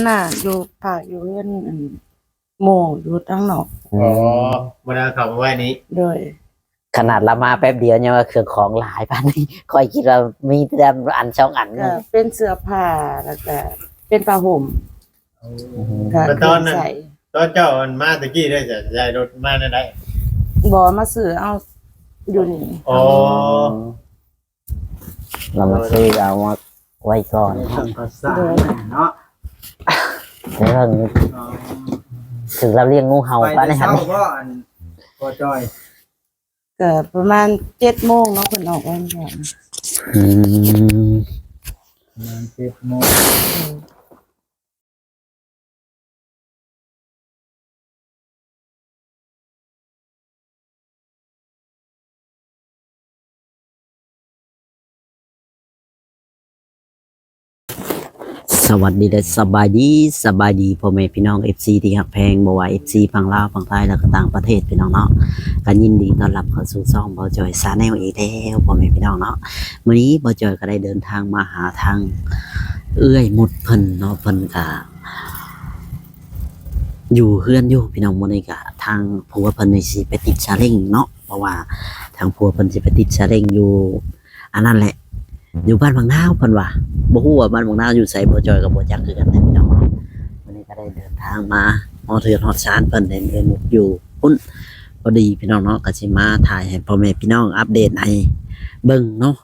ນະ ຢູ່ ຝາກຢູ່ເຮືອນ ອັນ ໝູ່ຢູ່ທາງນອກ. ອໍ ບໍ່ໄດ້ເອົາເຂົ້າມາໄວ້ນີ້. ໂດຍ. ຂະໜາດລາວມາແປັບດຽວຍັງວ່າເຄື່ອງຂອງຫຼາຍປານນີ້ ຂ້ອຍຄິດວ່າມີແຕ່ອັນສອງອັນ. ກໍເປັນເສື້ອຜ້າ ແລ້ວກໍເປັນຜ້າຫົ່ມ. ໂອ້ ກໍ ແລ້ວຕອນນັ້ນ ເຄື່ອງໃຊ້ ຕອນເຈົ້າອັນມາແຕ່ກີ້ເດ້ ຈະຍ້າຍລົດມາແນວໃດ? ບໍ່ ມາຊື້ເອົາຢູ່ນີ້. ອໍ ອໍ ລາວມາຊື້ເອົາມາໄວ້ກ່ອນ. ໂດຍ. ເນາະ ເລື່ອງ ອໍ ຖືລາວລ້ຽງງູເຫົ່າປານນັ້ນ. ໄປແຕ່ເຊົ້າບໍ່ ອັນ ພໍ່ຈ້ອຍ? ກໍປະມານເຈັດໂມງເນາະ ເພິ່ນອອກວາງແຜນ. ອືມ ປະມານເຈັດໂມງ. ສະຫວັດດີ ແລະ ສະບາຍດີ ສະບາຍດີພໍ່ແມ່ພີ່ນ້ອງ ເອັຟຊີ ທີ່ຮັກແພງ ບໍ່ວ່າ ເອັຟຊີ ຝັ່ງລາວ ຝັ່ງໄທ ແລະ ກໍຕ່າງປະເທດ ພີ່ນ້ອງເນາະ. ກໍຍິນດີຕ້ອນຮັບເຂົ້າສູ່ຊ່ອງເບົາຈອຍ Channel ອີກແລ້ວ ພໍ່ແມ່ພີ່ນ້ອງເນາະ. ມື້ນີ້ເບົາຈອຍກໍໄດ້ເດີນທາງມາຫາທາງເອື້ອຍມຸດເພິ່ນເນາະ ເພິ່ນກໍຢູ່ເຮືອນຢູ່ ພີ່ນ້ອງ. ມື້ນີ້ກໍທາງຜົວເພິ່ນນີ້ຊິໄປຕິດຊາເລັ້ງເນາະ ເພາະວ່າທາງຜົວເພິ່ນຊິໄປຕິດຊາເລັ້ງຢູ່ ອັນນັ້ນແຫຼະ ຢູ່ບ້ານບັກນາວເພິ່ນວ່າ. ບໍ່ຮູ້ວ່າບ້ານບັກນາວຢູ່ໃສ ເບົາຈອຍກໍບໍ່ຈັກຄືກັນເດ້ພີ່ນ້ອງ. ມື້ນີ້ກໍໄດ້ເດີນທາງມາຮອດເຮືອນຮອດຊານເພິ່ນ ເຫັນເອື້ອຍມຸດຢູ່ພຸ້ນພໍດີພີ່ນ້ອງເນາະ. ກໍຊິມາຖ່າຍໃຫ້ພໍ່ແມ່ພີ່ນ້ອງອັບເດດໃຫ້ເບິ່ງເນາະ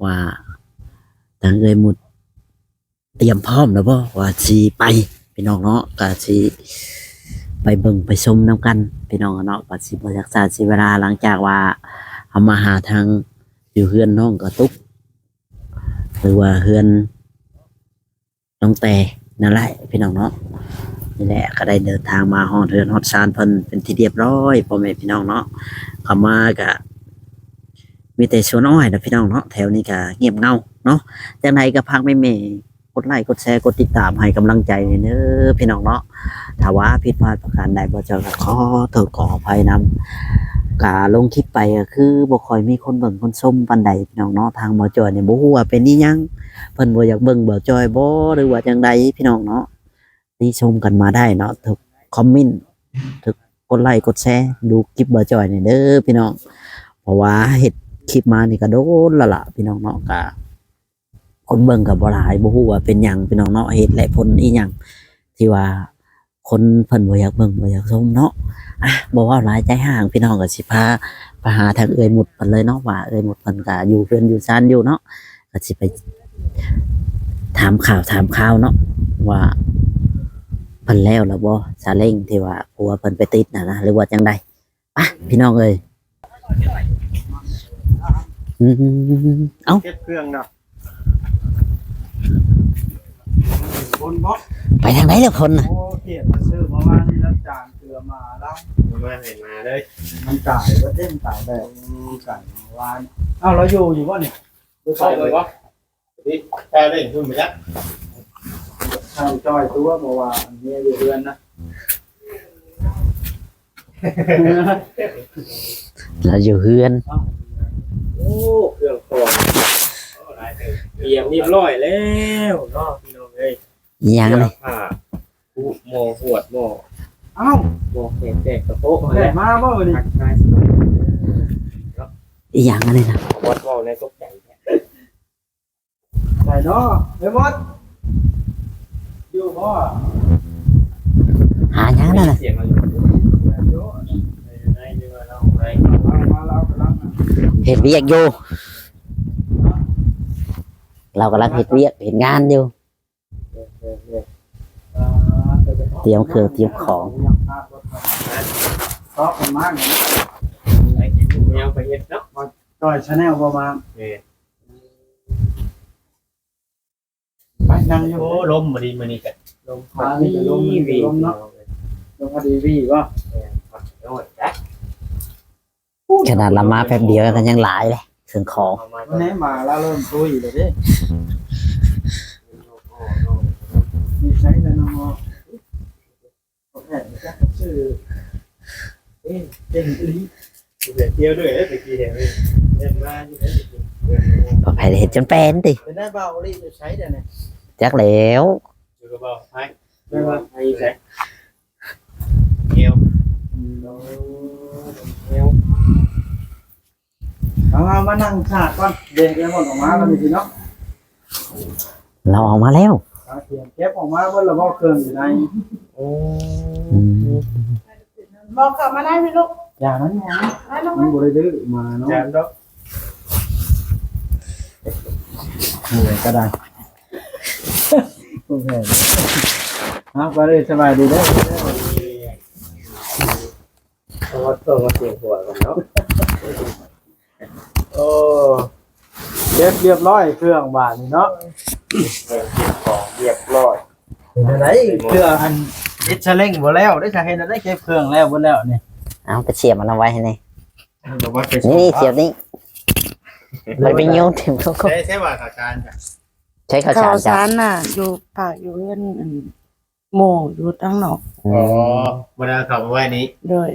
ວ່າທາງເອື້ອຍມຸດຕຽມພ້ອມແລ້ວບໍ່ ວ່າຊິໄປພີ່ນ້ອງເນາະ. ກໍຊິໄປເບິ່ງໄປຊົມນຳກັນພີ່ນ້ອງເນາະ. ກໍຊິບໍ່ຢາກຊ້າເສຍເວລາ ຫຼັງຈາກວ່າເຮົາມາຫາທາງ ຢູ່ເຮືອນນ້ອງກະຕຸກ ຫຼືວ່າເຮືອນນ້ອງແຕ່ນັ້ນແຫຼະພີ່ນ້ອງເນາະ. ນີ້ແຫຼະ ກໍໄດ້ເດີນທາງມາຮອດເຮືອນຮອດຊານເພິ່ນເປັນທີ່ຮຽບຮ້ອຍ ພໍ່ແມ່ພີ່ນ້ອງເນາະ. ເຂົ້າມາກະມີແຕ່ສວນອ້ອຍນະພີ່ນ້ອງເນາະ ແຖວນີ້ກະງຽບເຫງົາເນາະ. ຈັ່ງໃດກໍຝາກແມ່ໆ ກົດໄລກົດແຊ ກົດຕິດຕາມໃຫ້ກຳລັງໃຈແດ່ເດີພີ່ນ້ອງເນາະ. ຖ້າວ່າຜິດພາດປະການໃດ ເບົາຈອຍກໍຂໍໂທດຂໍອະໄພນຳ. ກະລົງຄລິບໄປກໍຄືບໍ່ຄ່ອຍມີຄົນເບິ່ງຄົນຊົມປານໃດພີ່ນ້ອງເນາະ. ທາງເບົາຈອຍນີ້ບໍ່ຮູ້ວ່າເປັນອີ່ຫຍັງ ເພິ່ນບໍ່ຢາກເບິ່ງເບົາຈອຍບໍ່ ຫຼືວ່າຈັ່ງໃດພີ່ນ້ອງເນາະ. ຕິຊົມກັນມາໄດ້ເນາະ ທຸກຄອມເມັນ ທຸກກົດໄລກົດແຊ ດູຄລິບເບົາຈອຍນີ້ເດີພີ່ນ້ອງ. ເພາະວ່າເຮັດຄລິບມານີ້ກໍໂດນແລ້ວລະພີ່ນ້ອງເນາະ. ກະ ຄົນເບິ່ງກໍບໍ່ຫຼາຍ ບໍ່ຮູ້ວ່າເປັນຫຍັງພີ່ນ້ອງເນາະ ເຫດ ແລະ ຜົນອີ່ຫຍັງທີ່ວ່າຄົນເພິ່ນບໍ່ຢາກເບິ່ງບໍ່ຢາກຊົມເນາະ. ອ່ະ ບໍ່ເວົ້າຫຼາຍໃຈຫ້າງ ພີ່ນ້ອງກໍຊິພາໄປຫາທາງເອື້ອຍມຸດເພິ່ນເລີຍເນາະ ວ່າເອື້ອຍມຸດເພິ່ນກໍຢູ່ເຮືອນຢູ່ຊານຢູ່ເນາະ. ກໍຊິໄປຖາມຂ່າວຖາມຄາວເນາະ ວ່າເພິ່ນແລ້ວແລ້ວບໍ່ ຊາເລັ້ງທີ່ວ່າຜົວເພິ່ນໄປຕິດຫັ້ນນະ ຫຼືວ່າຈັ່ງໃດ. ໄປພີ່ນ້ອງເອີຍ. ອືມ ເອົ້າ ເກັບເຄື່ອງເນາະ ຄົນບໍ່ ໄປທາງໃດລະຄົນນະ? ໂອ້ ເຂດມາຊື້ເມື່ອວານນີ້ ລະຈານເກືອມາລະ ມາໃຫ້ມາເລີຍ ມັນຕາຍ ບໍ່ເຕັມຕາຍແບບ ອືມ ກັນເມື່ອວານ. ເອົ້າ ລາວຢູ່ ຢູ່ບໍ່ນີ້? ໄປເລີຍບໍ່? ນີ້ ແຕ່ເດ້ ເພິ່ນບໍ່ຈັກ ຊ່າງຈ້ອຍຕົວະ ເພາະວ່າເມຍຢູ່ເຮືອນນະ ລາວຢູ່ເຮືອນ. ໂອ້ ເຄື່ອງຂອງ ໂອ້ ຫຼາຍເຕີບ ຕຽມຮຽບຮ້ອຍແລ້ວເນາະ ພີ່ນ້ອງເອີຍ. ອີ່ຫຍັງນີ້? ເສື້ອຜ້າ ຄຸ ໝໍ້ ຫວດໝໍ້. ເອົ້າ ໝໍ້ແກງແຕກກະໂປະ ແມ່ນມາບໍ່ມື້ນີ້? ທັກທາຍສະບາຍດີເນາະ. ອີ່ຫຍັງອັນນີ້ນະ? ຫວດໝໍ້ແລ້ວຕົກໃຈແທ້. ໃສ່ເນາະ ໄປໝົດ ຢູ່ບໍ່? ຫາຫຍັງນັ້ນນະ? ສຽງເຮົາຢູ່ ເຮັດວຽກຢູ່ ລາວກຳລັງເຮັດວຽກເຮັດງານຢູ່ ຕຽມເຄື່ອງຕຽມຂອງ ຕອບມັນມາ ໄປເຮັດຫຍັງ ໄປເຮັດເນາະ ຈອຍ Channel ບໍ່ມາ ເອີ ໄປນັ່ງຢູ່. ໂອ້ ລົມພໍດີມື້ນີ້ກະລົມ ມານີ້ກະລົມ ລົມເນາະ ລົມພໍດີວີບໍ່? ແມ່ນ ໂອ້ຍ ຂະໜາດລາວມາແປັບດຽວກໍຍັງຫຼາຍເລີຍ ເຄື່ອງຂອງ ແນ່ ມາລາວເລີ່ມຕຸ້ຍແລ້ວເດ້ ມີໃຊ້ແລ້ວເນາະ. ບໍ່ໃຜໄດ້ເຮັດຈົນແປນຕິ ເປັນໄດ້ ບ່າວອີຫຼີຢູ່ໃສດຽວນີ້? ຈັກແລ້ວ ຢູ່ກັບ ບໍ່ໃຫ້ ແມ່ນບໍ່? ໃຫ້ໃສ່ແນວ ອືມ ແນວ ເອົາ ເອົາມານັ່ງສາກ່ອນ ເດ ເດໝົດອອກມາແລ້ວນີ້ເນາະ ລາວເອົາມາແລ້ວ ເອົາ ເກັບອອກມາເບິດແລ້ວບໍ່ ເຄື່ອງຢູ່ໃນ ໂອ້ ອືມ ບອກເຂົ້າມາໄດ້ໄໝລູກ? ຢ່າມັນ ຢ່າມັນ ມັນບໍ່ໄດ້ດື້ໝາເນາະ ຢ່າມັນດອກ ເມື່ອຍກໍໄດ້ ໂອເຄ ເອົາ ໄປເລີຍ ສະບາຍດີເດີ ເອົາ ເອົາສຽງຫົວກັນເນາະ ໂອ້ ເກັບຮຽບຮ້ອຍເຄື່ອງບາດນີ້ເນາະ ເກັບຂອງຮຽບຮ້ອຍ ເປັນຈັ່ງໃດ ເຄື່ອງອັນ ເຮັດສະເລັງບໍ່ແລ້ວເດ້ ສາເຮັດແນວໃດ ເກັບເຄື່ອງແລ້ວບໍ່ແລ້ວນີ້ ເອົາ ໄປສຽບມັນເອົາໄວ້ໃຫ້ແດ່ ນີ້ ນີ້ສຽບນີ້ ມັນໄປໂຍນຖິ້ມເຂົາ ໃຊ້ ໃຊ້ວ່າເຂົ້າສານ ໃຊ້ເຂົ້າສານ ເຂົ້າສານນະ ຢູ່ ຝາກຢູ່ເຮືອນ ອັນ ໝູ່ຢູ່ທາງນອກ ອໍ ບໍ່ໄດ້ເອົາເຂົ້າມາໄວ້ນີ້ ໂດຍ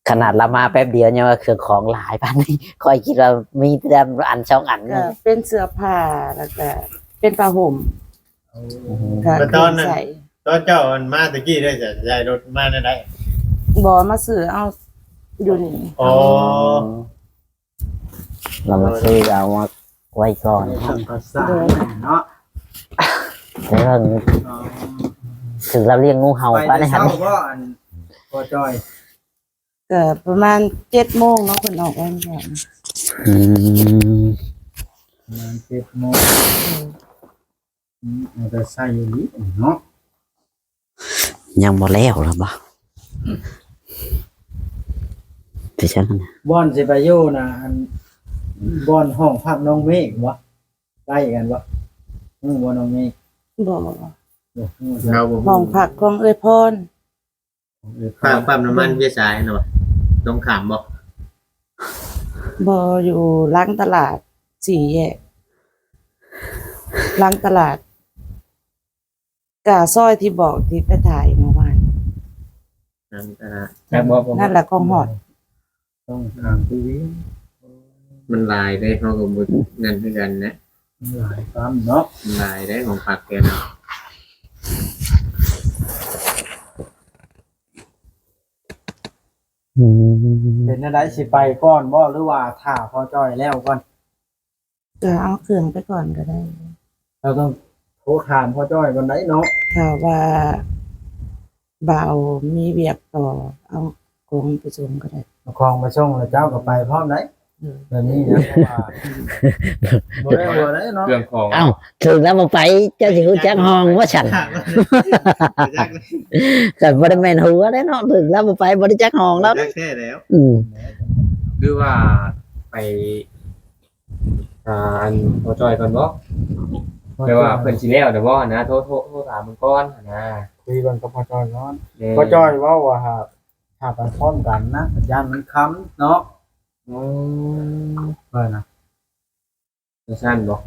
ຂະໜາດລາວມາແປັບດຽວຍັງວ່າເຄື່ອງຂອງຫຼາຍປານນີ້ ຂ້ອຍຄິດວ່າມີແຕ່ອັນສອງອັນ ກໍເປັນເສື້ອຜ້າ ແລ້ວກໍເປັນຜ້າຫົ່ມ ໂອ້ ກໍ ແລ້ວຕອນນັ້ນ ເຄື່ອງໃຊ້ ຕອນເຈົ້າອັນມາແຕ່ກີ້ເດ້ ຈະຍ້າຍລົດມາແນວໃດ? ບໍ່ ມາຊື້ເອົາຢູ່ນີ້ ອໍ ອໍ ລາວມາຊື້ເອົາມາໄວ້ກ່ອນ ໂດຍ ເນາະ ເລື່ອງ ອໍ ຖືກລາວລ້ຽງງູເຫົ່າປານນັ້ນ ໄປແຕ່ເຊົ້າບໍ່ ອັນ ພໍ່ຈ້ອຍ? ກໍປະມານເຈັດໂມງເນາະ ເພິ່ນອອກໄວ້ກ່ອນ ອືມ ປະມານເຈັດໂມງ ອືມ ອືມ ເອົາແຕ່ໃສ່ອີ່ຫຼີເນາະ ຍັງບໍ່ແລ້ວລະບໍ່? ເປັນຫຍັງຫັ້ນນະ? ບ່ອນຊິໄປຢູ່ນະ ອັນ ບ່ອນຫ້ອງພັກນ້ອງເມກບໍ່? ໃກ້ກັນບໍ່? ຮູ້ບໍ່ນ້ອງເມກ? ບໍ່ ບໍ່ຮູ້. ເຮົາບໍ່ຮູ້. ຫ້ອງພັກຂອງເອື້ອຍພອນ. ຂອງເອື້ອຍພອນ. ປ້ຳ ປ້ຳນ້ຳມັນເວຍສາຍຫັ້ນນະບໍ່? ຕົງຂ້າມບໍ່? ບໍ່ ຢູ່ຫຼັງຕະຫຼາດສີ່ແຍກ ຫຼັງຕະຫຼາດ. ກະຊອຍທີ່ບອກທີ່ໄປຖ່າຍມື້ວານ ນັ້ນກະນະ ແມ່ນບໍ່? ນັ້ນລະຂອງຮອດ ຕ້ອງຖາມທີ່ວຽງ ມັນຫຼາຍເດ້ ເຮົາກໍບໍ່ນັ້ນຄືກັນນະ ມັນຫຼາຍປ້ຳເນາະ ມັນຫຼາຍເດ້ ຂອງພັກແກນະ ອືມ ເປັນແນວໃດ ຊິໄປກ່ອນບໍ່ ຫຼືວ່າຖ້າພໍ່ຈ້ອຍແລ້ວກ່ອນ? ກໍເອົາເຄື່ອງໄປກ່ອນກໍໄດ້ ເຮົາຕ້ອງໂທຖາມພໍ່ຈ້ອຍກ່ອນໄດ໋ເນາະ ຖ້າວ່າບ່າວມີວຽກຕໍ່ ເອົາຂອງໄປສົ່ງກໍໄດ້ ເອົາຂອງໄປສົ່ງແລ້ວເຈົ້າກໍໄປພ້ອມໄດ໋ ອືມ ແບບນີ້ນະ ເພາະວ່າບໍ່ໄດ້ຫົວໄດ໋ເນາະ ເຄື່ອງຂອງ ເອົ້າ ຖືກແລ້ວບໍ່ໄປ ເຈົ້າຊິຮູ້ຈັກຫ້ອງບໍ່ຊັ້ນ ກໍບໍ່ໄດ້ແມ່ນຫົວໄດ໋ເນາະ ຖືກແລ້ວບໍ່ໄປ ບໍ່ໄດ້ຈັກຫ້ອງແລ້ວ ຈັກແທ້ແລ້ວ ອືມ ຄືວ່າໄປ ອ່າ ອັນພໍ່ຈ້ອຍກ່ອນບໍ່? ແປວ່າເພິ່ນຊິແລ້ວແລ້ວບໍ່ນະ? ໂທ ໂທ ໂທຖາມເພິ່ນກ່ອນນະ ຄຸຍກ່ອນກັບພໍ່ຈ້ອຍກ່ອນ ແມ່ນ ພໍ່ຈ້ອຍເວົ້າວ່າຫາ ຫາໄປພ້ອມກັນນະ ຢ້ານມັນຄ່ຳເນາະ ອືມ ເພິ່ນນະ ຈັ່ງຊັ້ນບໍ່?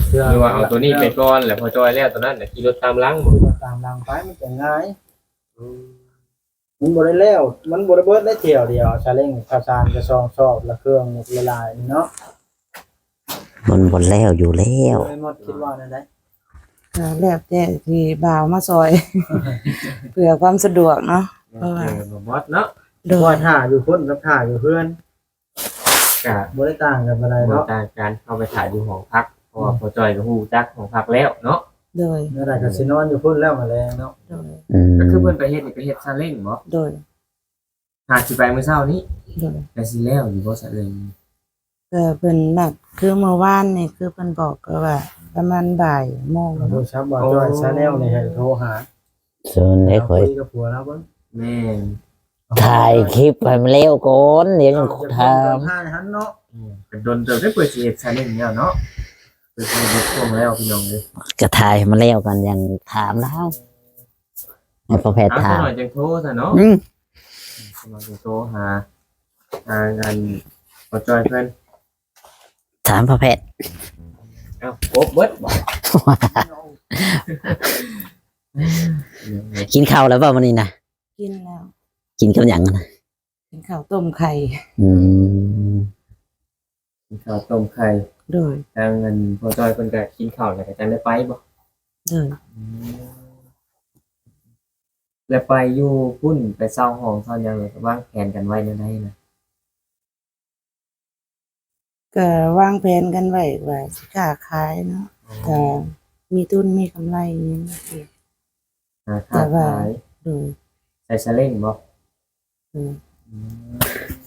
ເພື່ອ ຫຼືວ່າເອົາໂຕນີ້ໄປກ່ອນ ແລ້ວພໍ່ຈ້ອຍແລ້ວໂຕນັ້ນ ແລ້ວຂີ່ລົດຕາມຫຼັງບໍ່? ຂີ່ລົດຕາມຫຼັງໄປ ມັນຈະງ່າຍ ອືມ. ມັນບໍ່ໄດ້ແລ້ວ ມັນບໍ່ໄດ້ເບິດໄດ້ຖ້ຽວດຽວ ສາເລັງ ເຂົ້າສານກະສອງສອບ ລະເຄື່ອງຫຼາຍໆນີ້ເນາະ ມັນບໍ່ແລ້ວຢູ່ແລ້ວ ເອີຍ ໝົດຄິດວ່າແນວໃດ? ກໍແລ້ວແຕ່ທີ່ບ່າວມາຊ່ອຍ ເພື່ອຄວາມສະດວກເນາະ ເອີ ເພາະວ່າ ບໍ່ໝົດເນາະ ໂດຍ ວ່າຖ້າຢູ່ພຸ້ນກັບຖ້າຢູ່ເຮືອນ ກະບໍ່ໄດ້ຕ່າງກັນປານໃດເນາະ ບໍ່ຕ່າງກັນ ເຮົາໄປຖ້າຢູ່ຫ້ອງພັກ ເພາະວ່າ ອືມ ພໍ່ຈ້ອຍກໍຮູ້ຈັກຫ້ອງພັກແລ້ວເນາະ ໂດຍ ແນວໃດກໍຊິນອນຢູ່ພຸ້ນແລ້ວມື້ແລງເນາະ ໂດຍ ອືມ ກໍຄືເພິ່ນໄປເຮັດນີ້ ໄປເຮັດຊາເລັງບໍ? ໂດຍ ຫາກຊິໄປມື້ເຊົ້ານີ້ ໂດຍ ແຕ່ຊິແລ້ວຢູ່ບໍ່ຊາເລັງ? ກໍເພິ່ນນັດ ຄືມື້ວານນີ້ ຄືເພິ່ນບອກກໍວ່າປະມານບ່າຍໂມງ ໂທລະສັບບ່າວຈ້ອຍ ຊາແນລນີ້ໃຫ້ໂທຫາ ເຊີນເດ້ຂ້ອຍ ຄຸຍກັບຜົວລາວເບິ່ງ ແມ່ນ ຖ່າຍຄລິບໃຫ້ມັນແລ້ວກ່ອນ ດຽວຍັງຖາມ ເອົາ ຢ່າເພິ່ງເດີນທາງໃຫ້ຫັ້ນເນາະ ອືມ ກໍດົນເຕີບໄດ້ເປີດສິບເອັດຊາແນລແລ້ວເນາະ ເປີດສິບເອັດຊ່ອງແລ້ວພີ່ນ້ອງເອີຍ ກໍຖ່າຍໃຫ້ມັນແລ້ວກ່ອນ ຍັງຖາມລາວ ໃຫ້ພໍ່ແພດຖາມ ເອົາ ຈັກໜ້ອຍຈັ່ງໂທຊະເນາະ ອືມ ກຳລັງຊິໂທຫາ ທາງອັນ ພໍ່ຈ້ອຍເພິ່ນ ຖາມພໍ່ແພດ ເອົ້າ ຄົບເບິດບໍ? ກິນເຂົ້າແລ້ວບໍ່ມື້ນີ້ນະ? ກິນແລ້ວ ກິນກັບຫຍັງນະ? ກິນເຂົ້າຕົ້ມໄຂ່ ອືມ ກິນເຂົ້າຕົ້ມໄຂ່ ໂດຍ ທາງອັນ ພໍ່ຈ້ອຍເພິ່ນກໍກິນເຂົ້າແລ້ວກໍຈັ່ງໄດ້ໄປບໍ? ໂດຍ ອືມ ແລ້ວໄປຢູ່ພຸ້ນ ໄປເຊົ່າຫ້ອງເຊົ່າຫຍັງ ແລ້ວວາງແຜນກັນໄວ້ແນວໃດນະ? ກະວາງແຜນກັນໄວ້ວ່າຊິຄ້າຂາຍເນາະ ອໍ ກະມີທຶນມີກຳໄລຫຍັງຊີ້ ຫາຄ້າຂາຍ ໂດຍ ໃສ່ສາເລັງບໍ່? ໂດຍ ອືມ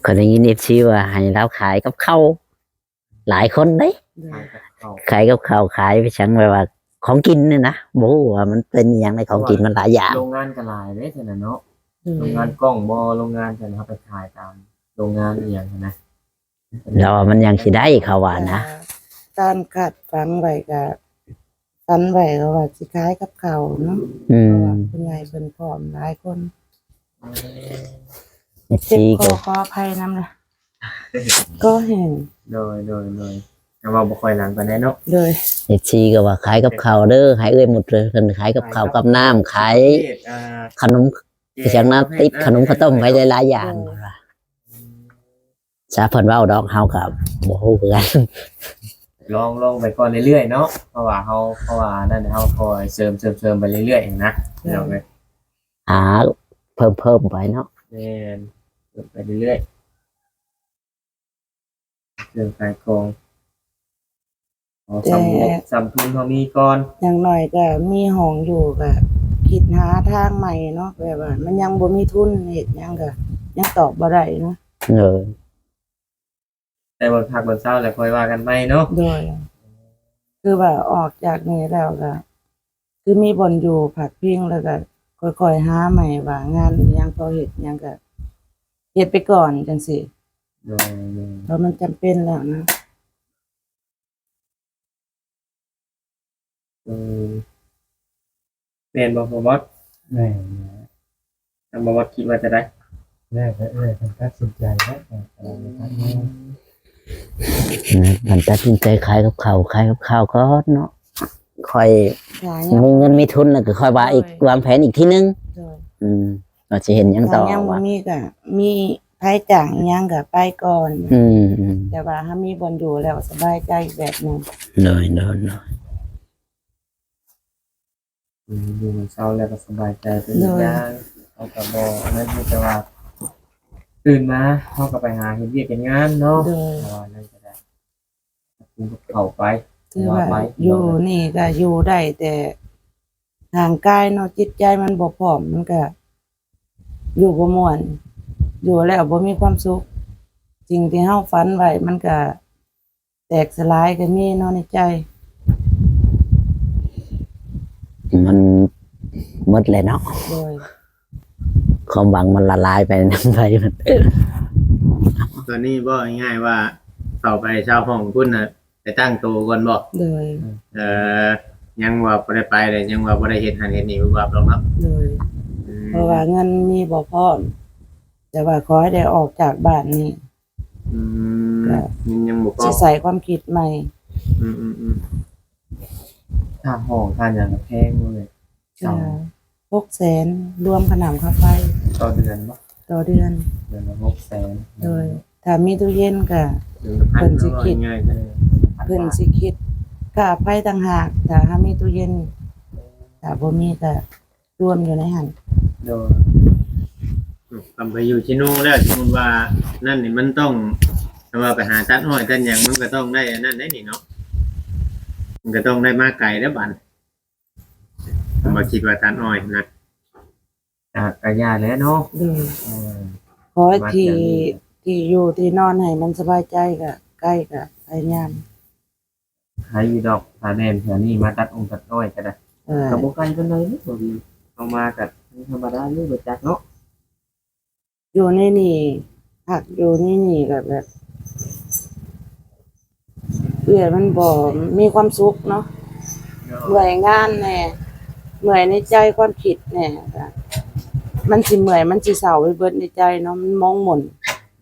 ຂ້ອຍໄດ້ຍິນເອັຟຊີວ່າໃຫ້ລາວຂາຍກັບເຂົ້າ ຫຼາຍຄົນເດ້ ໂດຍ ຂາຍກັບເຂົ້າ ຂາຍກັບເຂົ້າ ຂາຍໄປຫຍັງ ແບບວ່າຂອງກິນນີ້ນະ ບໍ່ຮູ້ວ່າມັນເປັນອີ່ຫຍັງໃນຂອງກິນ ມັນຫຼາຍຢ່າງ ໂລງງານກໍຫຼາຍເດ້ຊັ້ນນະເນາະ ໂດຍ ໂລງງານກ້ອງບໍ່ ໂລງງານຊັ້ນ ເຮົາໄປຂາຍຕາມໂລງງານອີ່ຫຍັງຫັ້ນນະ ແລ້ວມັນຍັງຊິໄດ້ ເຂົາວ່ານະ ກະຕາມຄາດຝັນໄວ້ ກະຝັນໄວ້ກໍວ່າຊິຂາຍກັບເຂົ້າເນາະ ອືມ ເພາະວ່າຜູ້ໃຫຍ່ເພິ່ນພ້ອມຫຼາຍຄົນ ເອັຟຊີ ກໍຂໍອະໄພນຳນະ ກໍແຮງ ໂດຍ ໂດຍ ໂດຍ ແຕ່ວ່າບໍ່ຄ່ອຍດັງປານໃດເນາະ ໂດຍ ເອັຟຊີ ກໍວ່າຂາຍກັບເຂົ້າເດີ ໃຫ້ເອື້ອຍໝຸດເພິ່ນຂາຍກັບເຂົ້າກັບນ້ຳ ຂາຍ ອ່າ ຂະໜົມ ເປັນຫຍັງນະ ຕິດຂະໜົມເຂົ້າຕົ້ມໄວ້ຫຼາຍໆຢ່າງ ໂດຍ ວ່າ ອືມ ຊະເພິ່ນເວົ້າດອກ ເຮົາກໍບໍ່ຮູ້ຄືກັນ ລອງ ລອງໄປກ່ອນເລື້ອຍໆເນາະ ເພາະວ່າເຮົາ ເພາະວ່ານັ້ນ ເຮົາຄ່ອຍເສີມ ເສີມ ເສີມໄປເລື້ອຍໆຫັ້ນນະ ໂດຍ ພີ່ນ້ອງເອີຍ ຫາເພີ່ມໆໄປເນາະ ແມ່ນ ເພີ່ມໄປເລື້ອຍໆ ເຄື່ອງຂາຍຂອງ ເອົາ ແຕ່ ສ່ຳງົບສ່ຳທຶນເຮົາມີກ່ອນ ຢ່າງໜ້ອຍກໍມີຫ້ອງຢູ່ ກໍຄິດຫາທາງໃໝ່ເນາະ ແບບວ່າມັນຍັງບໍ່ມີທຶນເຮັດຫຍັງ ກໍຍັງຕອບບໍ່ໄດ້ເນາະ ເອີ ແຕ່ວ່າພັກບ່ອນເຊົາແລ້ວຄ່ອຍວ່າກັນໃໝ່ເນາະ ໂດຍ ຄືວ່າອອກຈາກນີ້ແລ້ວກໍ ຄືມີບ່ອນຢູ່ພັກພິງ ແລ້ວກໍຄ່ອຍໆຫາໃໝ່ວ່າງານອີ່ຫຍັງ ພໍເຮັດຫຍັງກໍເຮັດໄປກ່ອນຈັ່ງຊີ້ ໂດຍ ໂດຍ ເພາະມັນຈຳເປັນແລ້ວນະ ເອີ ແມ່ນບໍ່ພໍ່ມອດ? ແມ່ນແຫຼະ. ທາງບ່າວມອດຄິດວ່າຈັ່ງໃດ? ແລ້ວແຕ່ເອື້ອຍເພິ່ນຕັດສິນໃຈແຫຼະ. ເພິ່ນຕັດສິນໃຈຂາຍກັບເຂົ້າ ຂາຍກັບເຂົ້າກ່ອນເນາະ. ຄ່ອຍ ຖ້າຍັງມີເງິນມີທຶນແລ້ວກໍຄ່ອຍວ່າອີກ ໂດຍ ວາງແຜນອີກທີໜຶ່ງ. ໂດຍ. ອືມ ວ່າຊິເຮັດຫຍັງຕໍ່ ຖ້າຍັງບໍ່ມີກໍມີໃຜຈ້າງອີ່ຫຍັງກໍໄປກ່ອນ. ອືມໆ ແຕ່ວ່າເຮົາມີບ່ອນຢູ່ແລ້ວສະບາຍໃຈອີກແບບໜຶ່ງ. ໂດຍໆ. ອືມ ຢູ່ມັນເຊົາແລ້ວກໍສະບາຍໃຈໄປອີກຢ່າງ. ໂດຍ. ເຮົາກໍບໍ່ອັນນັ້ນ ມີແຕ່ວ່າຕື່ນມາເຮົາກໍໄປຫາເຮັດວຽກເຮັດງານເນາະ. ໂດຍ. ເພາະວ່ານັ້ນກໍໄດ້ ກິນກັບເຂົ້າໄປ ຄືວ່າ ວ່າໄປ ຢູ່ນີ້ກໍຢູ່ໄດ້ແຕ່ຮ່າງກາຍເນາະ, ຈິດໃຈມັນບໍ່ພ້ອມ ມັນກໍຢູ່ບໍ່ມ່ວນ ຢູ່ແລ້ວບໍ່ມີຄວາມສຸກ. ສິ່ງທີ່ເຮົາຝັນໄວ້ມັນກໍ ແຕກສະຫຼາຍກໍມີເນາະໃນໃຈ. ມັນໝົດແລ້ວເນາະ. ໂດຍ. ຄວາມຫວັງມັນລະລາຍໄປນຳໄປ. ຕອນນີ້ເວົ້າງ່າຍໆວ່າ ເຂົ້າໄປເຊົ່າຫ້ອງພຸ້ນນະ ໄປຕັ້ງໂຕກ່ອນບໍ? ໂດຍ. ເອີ ຍັງວ່າບໍ່ໄດ້ໄປເລີຍ ຍັງວ່າບໍ່ໄດ້ເຮັດຫັ້ນເຮັດນີ້ວຶບວັບດອກເນາະ. ໂດຍ. ອືມ ເພາະວ່າເງິນມີບໍ່ພ້ອມ ແຕ່ວ່າຂໍໃຫ້ໄດ້ອອກຈາກບ້ານນີ້. ອືມ ກໍຍັງ ຍັງບໍ່ພໍ ຊິໃສ່ຄວາມຄິດໃໝ່. ອືມໆໆ ຄ່າຫ້ອງຄ່າຫຍັງກໍແພງເນາະ. ກໍຫົກແສນ ລວມຄ່ານ້ຳຄ່າໄຟ. ຕໍ່ເດືອນບໍ່? ຕໍ່ເດືອນ. ເດືອນລະຫົກແສນ. ໂດຍ. ຖ້າມີຕູ້ເຢັນກໍ ເດືອນລະພັນ ເພິ່ນຊິຄິດ ເພິ່ນຊິຄິດຄ່າໄຟຕ່າງຫາກ ຖ້າເຮົາມີຕູ້ເຢັນ. ຖ້າບໍ່ມີກໍ ລວມຢູ່ໃນຫັ້ນ. ໂດຍ. ອືມ ກຳໄປຢູ່ເຊໂນແລ້ວ ສົມມຸດວ່ານັ້ນນີ້ ມັນຕ້ອງ ຖ້າວ່າໄປຫາຕັດອ້ອຍຕັດຫຍັງ ມັນກໍຕ້ອງໄດ້ອັນນັ້ນໄດ໋ນີ້ເນາະ. ມັນກໍຕ້ອງໄດ້ມາໄກແລ້ວບາດ ຖ້າວ່າຄິດວ່າຕັດອ້ອຍນະ. ກໍ ກໍຢ່າແຫຼະເນາະ. ໂດຍ. ເອີ ຂໍທີ່ ທີ່ຢູ່ທີ່ນອນໃຫ້ມັນສະບາຍໃຈ ກໍໄກກໍພະຍາຍາມ. ໄກຢູ່ດອກ ຖ້າແມ່ນແຖວນີ້ມາຕັດອົງຕັດອ້ອຍກໍໄດ້. ເອີ ກໍບໍ່ໄກປານໃດເດ້ ເຮົາມາກໍທຳມະດາຢູ່ ບໍ່ຈັກເນາະ. ຢູ່ໃນນີ້ ພັກຢູ່ໃນນີ້ກໍແບບ ເອື້ອຍມັນບໍ່ມີຄວາມສຸກເນາະ. ໂດຍ. ເມື່ອຍງານແດ່ ເມື່ອຍໃນໃຈ ຄວາມຄິດແດ່ ກໍມັນຊິເມື່ອຍ ມັນຊິເສົ້າໄປເບິດໃນໃຈເນາະ ມັນໝອງໝົນ.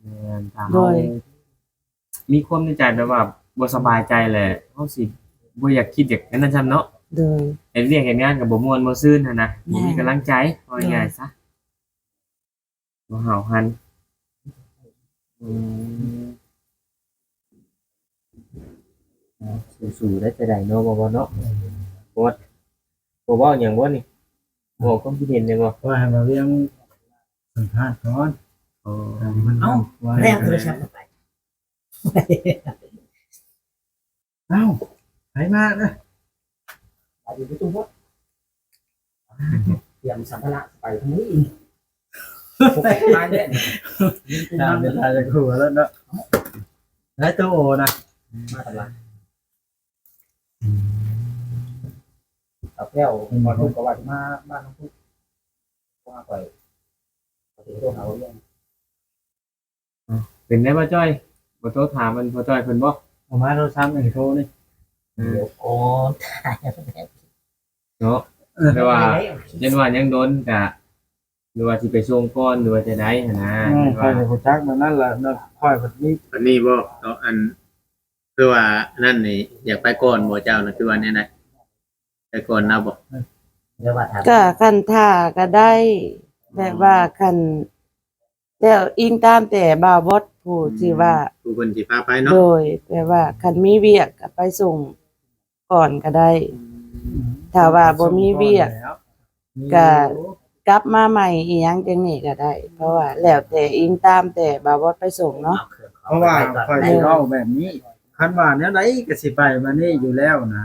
ແມ່ນ. ໂດຍ. ມີຄວາມໃນໃຈແບບວ່າບໍ່ສະບາຍໃຈແຫຼະ ເຮົາຊິບໍ່ຢາກຄິດຢາກອັນນັ້ນຊ້ຳເນາະ. ໂດຍ. ເຮັດວຽກເຮັດງານກໍບໍ່ມ່ວນບໍ່ຊື່ນຫັ້ນນະ. ແມ່ນ. ບໍ່ມີກຳລັງໃຈ ເວົ້າງ່າຍໆຊະ. ບໍ່ຫ້າວຫັນ. ອືມ ອ່າ ສູ້ໆໄດ້ແຕ່ໃດເນາະ ບໍ່ ບໍ່ເນາະ. ເອີ ເພາະວ່າ ບໍ່ເວົ້າຫຍັງບໍ່ນີ້? ບໍ່ຄວາມຄິດເຫັນຫຍັງບໍ່? ວ່າໃຫ້ມາວຽງສຳພາດກ່ອນ. ອໍ ເອົາ ມັນເອົາ ວ່າແລ້ວໂທລະສັບໄປ ເອົ້າ ໃຜມານະ? ສະບາຍດີທຸກຄົນ. ຕຽມສຳພາລະໄປທາງນີ້ອີກ. ຕາມເວລາຈະຫົວແລ້ວເນາະ. ໄດ້ໂຕໂອນະ ມາຕະຫຼາດ. ອືມ ຕາແກ້ວ ເປັນ ບໍ່ທຸກ ກໍວ່າຊິມາບ້ານນ້ອງທຸກ ໂທຫາຂ້ອຍ ກໍຊິໂທຫາບໍ່ວຽງ. ເປັນໄດບໍ່ຈ້ອຍ? ບໍ່ໂທຖາມອັນພໍ່ຈ້ອຍເພິ່ນບໍ່? ເອົາມາໂທລະສັບນີ້ໂທນີ້. ອືມ ດຽວກ່ອນ ເນາະ ແຕ່ວ່າ ເອີ ເຫັນວ່າຍັງດົນກະ ຫຼືວ່າຊິໄປສົ່ງກ່ອນ ຫຼືວ່າຈັ່ງໃດຫັ້ນນະ. ອືມ ຂ້ອຍກໍຮູ້ຈັກແບບນັ້ນລະເນາະ ຂ້ອຍກໍມີ ອັນນີ້ບໍ່ເນາະ ອັນ ຄືວ່ານັ້ນນີ້ ຢາກໄປກ່ອນບໍ່ເຈົ້ານະ ຄືວ່າແນວໃດ? ໄປກ່ອນລາວບໍ່? ກະຄັນຖ້າກະໄດ້ ແບບວ່າຄັນ ແຕ່ອີງຕາມແຕ່ບ່າວບົດຜູ້ທີ່ວ່າ ອືມ ຜູ້ເພິ່ນຊິພາໄປເນາະ. ໂດຍ ແຕ່ວ່າຄັນມີວຽກກະໄປສົ່ງກ່ອນກະໄດ້. ອືມ ຖ້າວ່າບໍ່ມີວຽກ ກະກັບມາໃໝ່ອີ່ຫຍັງຈັ່ງນີ້ກະໄດ້ ເພາະວ່າແລ້ວແຕ່ອີງຕາມແຕ່ບ່າວບົດໄປສົ່ງເນາະ. ເພາະວ່າຂ້ອຍຊິເວົ້າແບບນີ້ ຄັນວ່າແນວໃດກະຊິໄປມື້ນີ້ຢູ່ແລ້ວນະ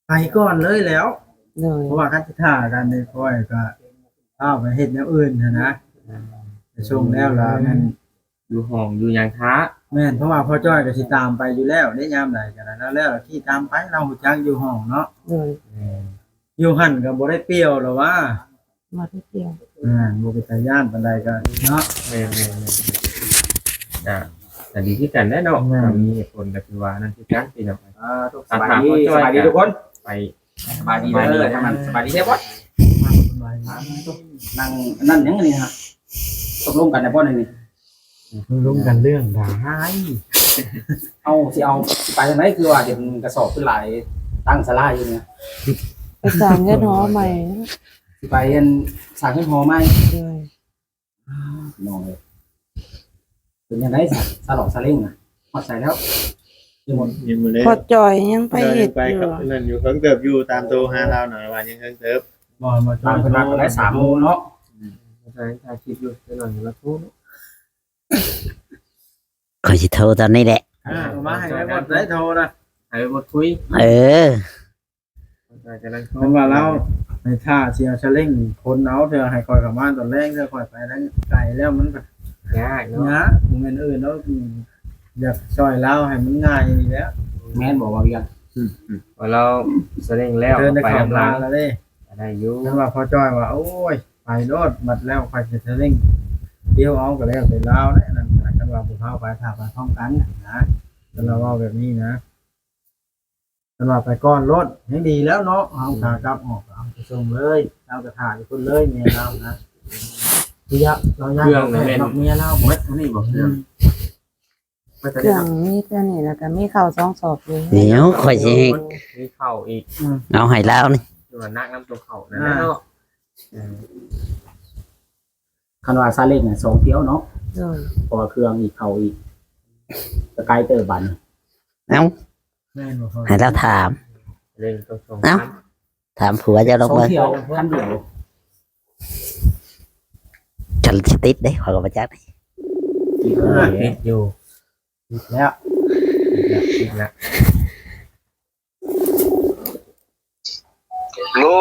ໄປກ່ອນເລີຍແລ້ວ. ໂດຍ ເພາະວ່າຄັນຊິຖ້າກັນນີ້ ຂ້ອຍກະພາໄປເຮັດແນວອື່ນຫັ້ນນະ ໄປສົ່ງແລ້ວລະແມ່ນ ຢູ່ຫ້ອງຢູ່ຫຍັງຖ້າ. ແມ່ນ ເພາະວ່າພໍ່ຈ້ອຍກໍຊິຕາມໄປຢູ່ແລ້ວເດ້ ຍາມໃດກໍໄດ້ ລາວແລ້ວລະຂີ່ຕາມໄປ ລາວຮູ້ຈັກຢູ່ຫ້ອງເນາະ. ໂດຍ ແມ່ນ ຢູ່ຫັ້ນກໍບໍ່ໄດ້ປ່ຽວລະຫວາ? ບໍ່ໄດ້ປ່ຽວ. ແມ່ນ ບໍ່ເປັນຕາຢ້ານປານໃດກໍເນາະ. ແມ່ນໆໆ ກໍ ກໍດີຄືກັນແຫຼະເນາະ. ແມ່ນ ກໍມີເຫດຜົນກໍຖືວ່ານັ້ນຄືກັນພີ່ນ້ອງ. ອ່າ ສະບາຍດີ ສະບາຍດີທຸກຄົນ. ໄປ ສະບາຍດີເດີ ສະບາຍດີ ສະບາຍດີແທ້ບໍ່? ສະບາຍດີ. ນັ່ງ ອັນນັ້ນຫຍັງອັນນີ້ຮະ? ຕົກລົງກັນແລ້ວບໍ່ນີ້? ຕົກລົງກັນເລື່ອງໃດ? ເຮົາຊິເອົາ ຊິໄປທາງໃດ? ຄືວ່າເຫັນກະສອບຂຶ້ນຫຼາຍ ຕັ້ງສາລາຢູ່ນີ້. ໄປສ້າງເຮືອນຫໍໃໝ່. ຊິໄປອັນ ສ້າງເຮືອນຫໍໃໝ່. ໂດຍ. ພີ່ນ້ອງເອີຍ ເປັນຈັ່ງໃດຊະ ສາຫຼອກສາເລັງນະ ຮອດໃສແລ້ວ? ຍັງບໍ່ ຍັງບໍ່ໄດ້ ພໍ່ຈ່ອຍຍັງໄປເຮັດຢູ່. ນັ້ນຢູ່ ເພິ່ງເຕີບຢູ່ ຕາມໂທຫາລາວໜ້ອຍວ່າຍັງເພິ່ງເຕີບ. ບໍ່ ບໍ່ ຕາມເພິ່ນນັດໄດ້ສາມໂມງເນາະ. ອືມ ຖ່າຍຄລິບຢູ່ ໄປນອນຢູ່ລະໂທເນາະ. ຂ້ອຍຊິໂທຕອນນີ້ແຫຼະ. ອ່າ ມາໃຫ້ໄປໝົດໄດ້ໂທນະ ໃຫ້ໄປໝົດຄຸຍ. ເອີ ເພິ່ນວ່າລາວໃຫ້ຖ້າຊິເອົາສາເລັງຂົນເອົາ ເທື່ອໃຫ້ຂ້ອຍເຂົ້າມາຕອນແລງ ເທື່ອຂ້ອຍໄປທາງໄກແລ້ວມັນກໍຍາກເນາະ. ຍາກ ບໍ່ແມ່ນອື່ນດອກ ຢາກຊ່ອຍລາວໃຫ້ມັນງ່າຍນີ້ແຫຼະ. ແມ່ນບໍ່ ເວົ້າຫຍັງ? ອືມ ວ່າລາວສາເລັງແລ້ວໄປນຳລາວ ໄດ້ຢູ່. ຄັນວ່າພໍ່ຈ້ອຍວ່າ ໂອ້ຍ ໄປໂລດ ບັດແລ້ວຂ້ອຍຊິສາເລັງດຽວເອົາ ກໍແລ້ວແຕ່ລາວແຫຼະ. ນັ້ນ ຄັນວ່າຜູ້ພາໄປ ຖ້າໄປພ້ອມກັນນະ ຄັນລາວເວົ້າແບບນີ້ນະ. ເພິ່ນວ່າໄປກ່ອນໂລດ ຍັງດີແລ້ວເນາະ. ເຮົາຂາກັບອອກ ເອົາໄປສົ່ງເລີຍ ລາວກໍຖ້າຢູ່ພຸ້ນເລີຍ ແມ່ລາວນະ. ຄືຢາກ ລາວຢາກ ເຄື່ອງນະແມ່ນ ນອກເມຍລາວໝົດອັນນີ້ບໍ່? ເຄື່ອງ ເຄື່ອງມີແຕ່ນີ້ ແລ້ວກໍມີເຂົ້າສອງສອບຢູ່. ດຽວຂ້ອຍຊິ ມີເຂົ້າອີກ ເອົາໃຫ້ລາວນີ້ ຄືວ່າໜັກນຳຕົວເຂົ້ານັ້ນແຫຼະເນາະ. ອ່າ ເອີ ຄັນວ່າຊາເລັງນະ ສອງຖ້ຽວເນາະ. ໂດຍ ເພາະວ່າເຄື່ອງອີກ ເຂົ້າອີກ ກໍໄກເຕີບບັດນີ້. ເອົ້າ ແມ່ນບໍ່? ໃຫ້ລາວຖາມ ເລັ່ງຕ້ອງສອງ ເອົ້າ ຄັນ ຖາມຜົວເຈົ້າລອງເບິ່ງ. ສອງຖ້ຽວ ຄັນດຽວ ຄັນຊິຕິດເດ້ ຂ້ອຍກໍບໍ່ຈັກ. ຕິດຢູ່ ຕິດແລ້ວ ຕິດແລ້ວ ຕິດແລ້ວ. ໂອ້